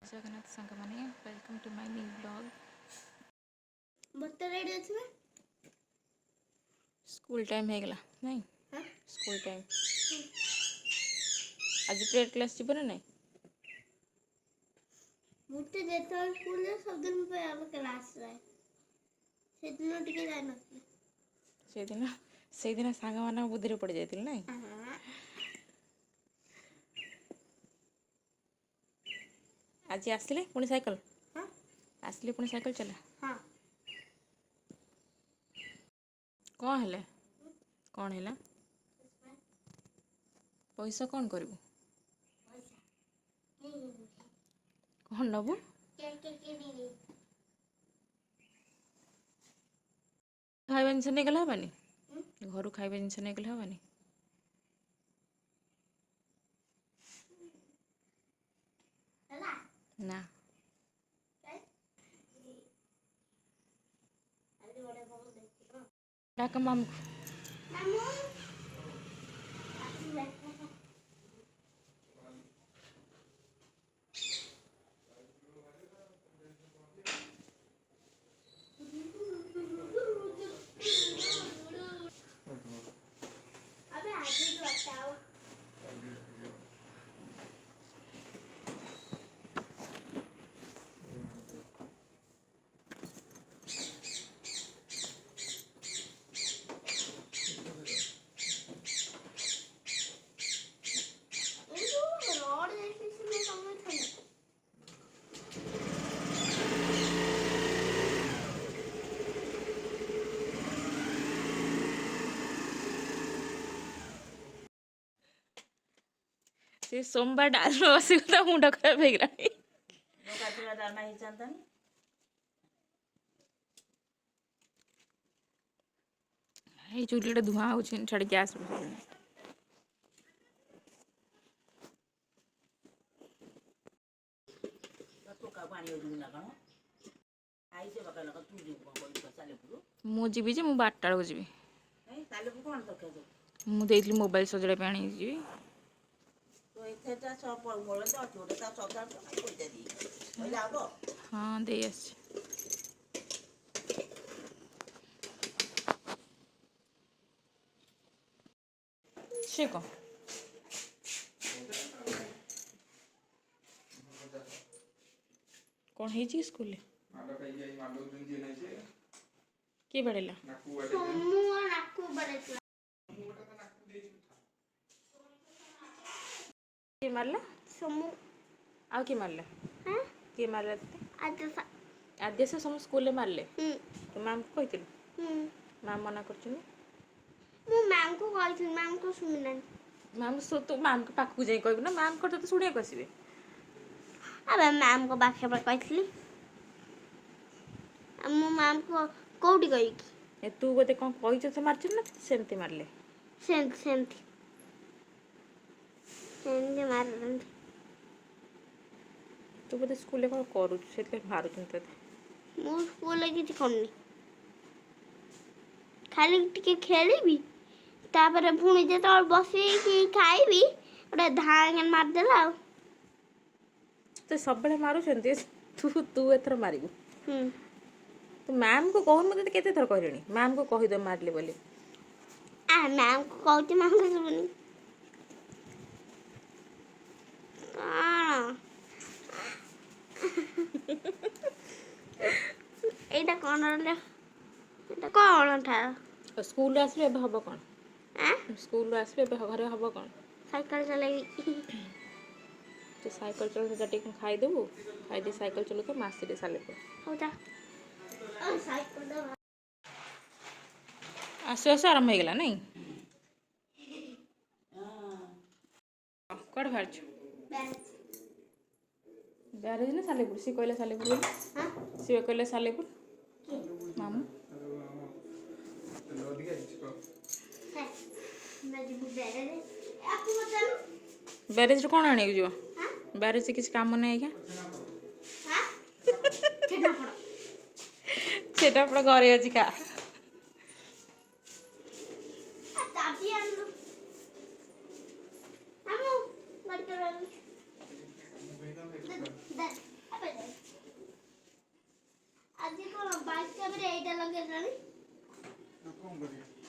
ଜଗନ୍ନାଥ ସାଙ୍ଗମାନେ, welcome to my new vlog. ମୋତେ ready ଅଛି ନା। ସ୍କୁଲ ଟାଇମ୍ ହେଇଗଲା ନାଇଁ? ହଁ। School time. ଆଜି ପ୍ରେୟର କ୍ଲାସ୍ ଯିବ ନା ନାଇଁ? ମୁଁ ତ ଯେତେବେଳେ ସ୍କୁଲ ଯାଏ, ସବୁଦିନ ପାଇଁ ଆମ କ୍ଲାସ୍ ରହେ। ସେଦିନ ଟିକେ ଯାଇନଥିଲି। ସେଇଦିନ ସାଙ୍ଗମାନଙ୍କ ବୁଦ୍ଧିରେ ପଡ଼ିଯାଇଥିଲି ନାଇଁ? ଆଜି ଆସିଲେ ପୁଣି ସାଇକେଲ? ହଁ। ଆସିଲେ ପୁଣି ସାଇକେଲ ଚଲା? ହଁ। କ'ଣ ହେଲା, କ'ଣ ହେଲା? ପଇସା କ'ଣ କରିବୁ? କ'ଣ ନେବୁ? କିଣିବି। ଖାଇବା ଜିନିଷ ନେଇଗଲେ ହେବନି? ଘରୁ ଖାଇବା ଜିନିଷ ନେଇଗଲେ ହେବନି? ହେଲା। ନା। ଆଜି ବଢ଼ିଆ ପବନ ଦେଇଛି। ଡାକ ମାମୁକୁ। ମାମୁଁ ଆସିଲେ। ଆବେ, ଆଜି ବତାओ। ଏଇ ଯୋଉ ରଡ୍ ଯାଇଥିଲି ସିନା ତମେ। ସେ ସୋମବାର ଡାଲମା ବସିକି ତା ମୁଣ୍ଡ ଖରାପ ହେଇଗଲାଣି। ଗାଧୁଆ ଡାଲମା ହେଇଯାନ୍ତାନି। ଏଇ ଚୁଲିଟା ଧୂଆଁ ହେଉଛି, ଛାଡ଼ି ଗ୍ୟାସ୍ ବସେଇଲେଣି। ଟୋକାକୁ ଆଣିବାକୁ ଯିବୁ ନା କ'ଣ? ଆଇছে ବାକା ଲୋକ, ତୁ ଯିବୁ କ'ଣ କହିବୁ ସାଲେପୁର? ମୁଁ ଯିବି ଯେ, ମୁଁ 12ଟା ବେଳକୁ ଯିବି। ଏଇ ସାଲେପୁର କ'ଣ ଦରକାର ତୋର? ମୁଁ ଦେଇଥିଲି ମୋବାଇଲ ସଜଡ଼ା ପାଇଁ, ଆଣିକି ଯିବି। ତୁ ଏଥିରେ ସବୁ ମୋର ତ ଅଛି ଗୋଟେ, ତା ସଜାଡ଼ ପଇସା ଦେଇ କହିଲେ ହବ। ହଁ, ଦେଇ ଆସିଛି। ସେ କ'ଣ କ'ଣ ହେଇଛି କି ସ୍କୁଲରେ? ମାଡ଼ ଖାଇକି I ମାଡ଼ ହଉଛନ୍ତି ଯିଏ ନାହିଁ ସିଏ। କିଏ ବାଡ଼େଇଲା? ନାକୁ ବାଡ଼େଇଛନ୍ତି। ସୋମୁ ନାକୁ ବାଡ଼େଇଥିଲା। କିଏ ମାରିଲା? ସୋମୁ। ଆଉ କିଏ ମାରିଲା? ହଁ। କିଏ ମାରିଲା ତତେ? ଆଜି। ଆଦ୍ୟାସ ସବୁ ସ୍କୁଲରେ ମାରିଲେ? ହୁଁ। ତୁ ମ୍ୟାମ୍କୁ କହିଥିଲୁ? ହୁଁ। ମ୍ୟାମ୍ ମନା କରୁଛନ୍ତି। ମୁଁ ମ୍ୟାମ୍କୁ କହିଥିଲି, ମ୍ୟାମ୍କୁ ଶୁଣିନାହାନ୍ତି। ମ୍ୟାମ୍, ତୁ ମ୍ୟାମ୍ଙ୍କ ପାଖକୁ ଯାଇ କହିବୁ ନା, ମ୍ୟାମ୍ଙ୍କର ତତେ ଶୁଣିବାକୁ ଆସିବେ? ଆବେ, ମ୍ୟାମ୍ଙ୍କ ପାଖରେ ପା କହିଥିଲି। ଆଉ ମୁଁ ମ୍ୟାମ୍କୁ କୋଉଠି କହିବି? ଏ ତୁ ବୋଧେ କ'ଣ କହିଛୁ ସେ ମାରିଛୁ ନା ସେମିତି ମାରିଲେ? ସେମିତି ସେମିତି ସେମିତି ମାରୁଛନ୍ତି। ତୁ ବୋଧେ ସ୍କୁଲରେ କ'ଣ କରୁଛୁ, ସେଥିପାଇଁ ମାରୁଛନ୍ତି ତତେ। ମୁଁ ସ୍କୁଲରେ କିଛି କରୁନି, ଖାଲି ଟିକେ ଖେଳିବି, ତାପରେ ପୁଣି ଯେତେବେଳେ ବସିକି ଖାଇବି, ଗୋଟେ ଧାଁ ମାରିଦେଲା ଆଉ। ତୁ ସବୁବେଳେ ମାରୁଛନ୍ତି, ତୁ ଏଥର ମାରିବୁ। ହୁଁ। ତୁ ମ୍ୟାମ୍କୁ କହୁନୁ? ମୁଁ ତତେ କେତେ ଥର କହିଲିଣି, ମ୍ୟାମ୍କୁ କହିଦେ ମାରିଲି ବୋଲି। ଆ ମ୍ୟାମ୍କୁ କହୁଛି, ମ୍ୟାମ୍କୁ ଶୁଭୁନି କ'ଣ? ଏଇଟା କ'ଣ ରହିଲା? ଏଇଟା କ'ଣ ଠା? ସ୍କୁଲରୁ ଆସିଲେ ଏବେ ହବ କ'ଣ? ଆଁ? ସ୍କୁଲରୁ ଆସିଲେ ଏବେ ଘରେ ହବ କ'ଣ? ସାଇକେଲ ଚଲେଇବି। ତୁ ସାଇକେଲ ଚଲାଉଛୁ, ଯା ଟିକେ ଖାଇଦେବୁ, ଖାଇଦେଇ ସାଇକେଲ ଚଲାଉଥିବ, ମୁଁ ଆସିଲି ସାଲେପୁର। ହଉ ଯା, ସାଇକେଲଟା। ଆସୁ ଆସୁ ଆରମ୍ଭ ହେଇଗଲା ନାଇଁ? କୁଆଡ଼େ ବାହାରିଛୁ? ବ୍ୟାରେଜ ନା ସାଲେପୁର? ସିଏ କହିଲା ସାଲେପୁର ବୋଲି। ହଁ। ସିଏ କହିଲେ ସାଲେପୁର, ମାମୁଁ। ତେଲ ଅଧିକା ହେଇଛି କହ। ଯିବୁ ବ୍ୟାରେଜ, ଆକୁ ପଚାରୁନୁ। ବ୍ୟାରେଜରୁ କ'ଣ ଆଣିବାକୁ ଯିବ? ହଁ। ବ୍ୟାରେଜରେ କିଛି କାମ ନାହିଁ ଆଜ୍ଞା। ହଁ, ଛେନାପୋଡ଼। ଛେନାପୋଡ଼ ଘରେ ଅଛି, ଖା। ଚାବି ଆଣିଲୁ? ମାମୁଁ, ଗାଡ଼ି ଚଲାଉଛୁ। ଦେ। লাগে।